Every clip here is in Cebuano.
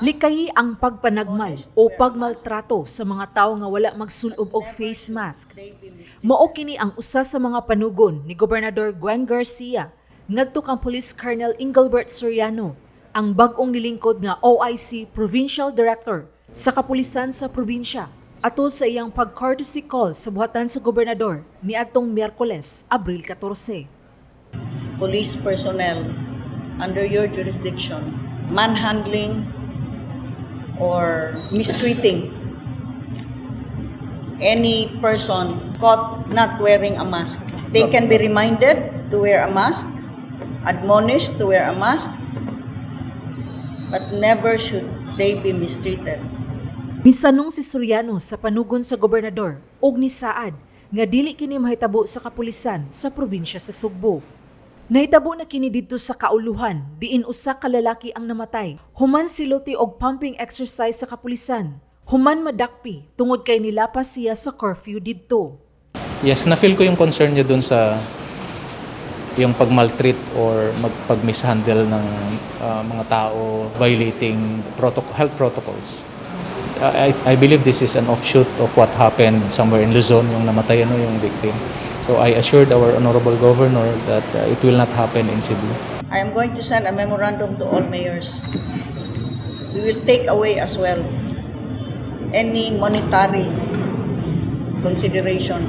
Likayi ang pagpanagmal o pagmaltrato sa mga tawo nga wala magsulob og face mask. Mao kini ang usa sa mga panugon ni Gobernador Gwen Garcia ngadto kang Police Colonel Engelbert Soriano, ang bag-ong nilingkod nga OIC Provincial Director sa kapulisan sa probinsya, atol sa iyang pag-courtesy call sa buhatan sa gobernador niadtong Miyerkules, Abril 14. Police personnel under your jurisdiction manhandling or mistreating any person caught not wearing a mask. They can be reminded to wear a mask, admonished to wear a mask, but never should they be mistreated. Misanong si Soriano sa panugon sa gobernador ug nisaad nga dili kini mahitabo sa kapulisan sa probinsya sa Sugbo. Nahitabo na kini didto sa Kauluhan, diin usa ka lalaki ang namatay human siluti og pumping exercise sa kapulisan, human madakpi tungod kay nilapas siya sa curfew didto. Yes, na-feel ko yung concern niya dun sa yung pag-maltreat or pag-mishandle ng mga tao violating health protocols. I believe this is an offshoot of what happened somewhere in Luzon, yung namatay, ano, yung victim. So I assured our honorable governor that it will not happen in Cebu. I am going to send a memorandum to all mayors. We will take away as well any monetary consideration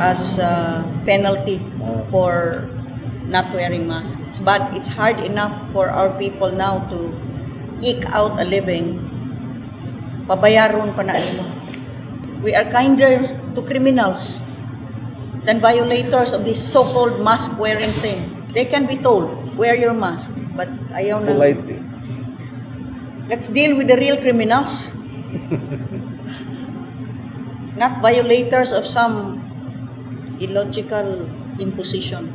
as a penalty for not wearing masks. It's bad. It's hard enough for our people now to eke out a living. Pabayaron pa na nimo. We are kinder to criminals than violators of this so-called mask wearing thing. They can be told, "Wear your mask," but ayaw na. Politely. Let's deal with the real criminals, not violators of some illogical imposition.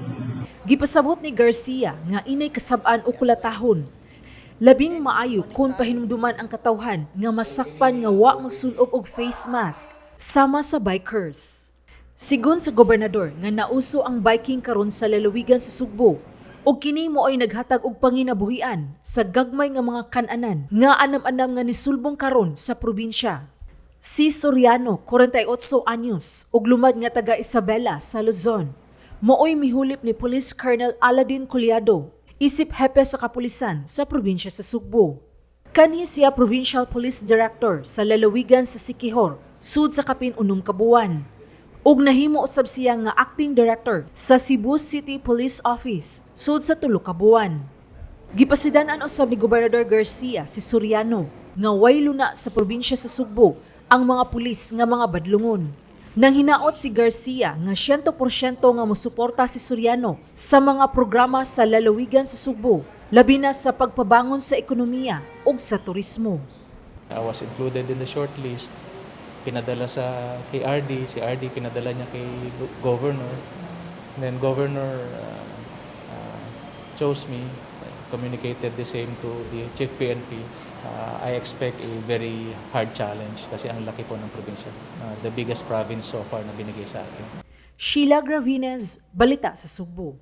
Gipasabot ni Garcia nga inay kasab-an o kulatahon. Labing maayo kung pahinumduman ang katawhan nga masakpan nga wa magsulob og face mask, sama sa bikers. Sigon sa gobernador nga nauso ang biking karon sa lalawigan sa Sugbo ug kini maoy naghatag og panginabuhian sa gagmay nga mga kananan nga anam-anam nga nisulbong karon sa probinsya. Si Soriano, 48 anyos, ug lumad nga taga Isabela sa Luzon, maoy mihulip ni Police Colonel Aladin Collado isip hepe sa kapulisan sa probinsya sa Sugbo. Kanhi siya Provincial Police Director sa lalawigan sa Siquijor, sud sa kapin 6 ka buwan. Ug nahimo usab siya nga acting director sa Cebu City Police Office sud sa 3 ka buwan. Gipasidan-an usab ni Gobernador Garcia si Soriano nga way luna sa probinsya sa Sugbo ang mga pulis nga mga badlungon. Nang hinaot si Garcia nga 100% nga mosuporta si Soriano sa mga programa sa lalawigan sa Sugbo, labi na sa pagpabangon sa ekonomiya ug sa turismo. I was included in the shortlist. Pinadala sa kay RD, si RD pinadala niya kay governor. And then governor chose me, communicated the same to the chief PNP. I expect a very hard challenge kasi ang laki po ng probinsya. The biggest province so far na binigay sa akin. Sheila Gravines, Balita sa Sugbo.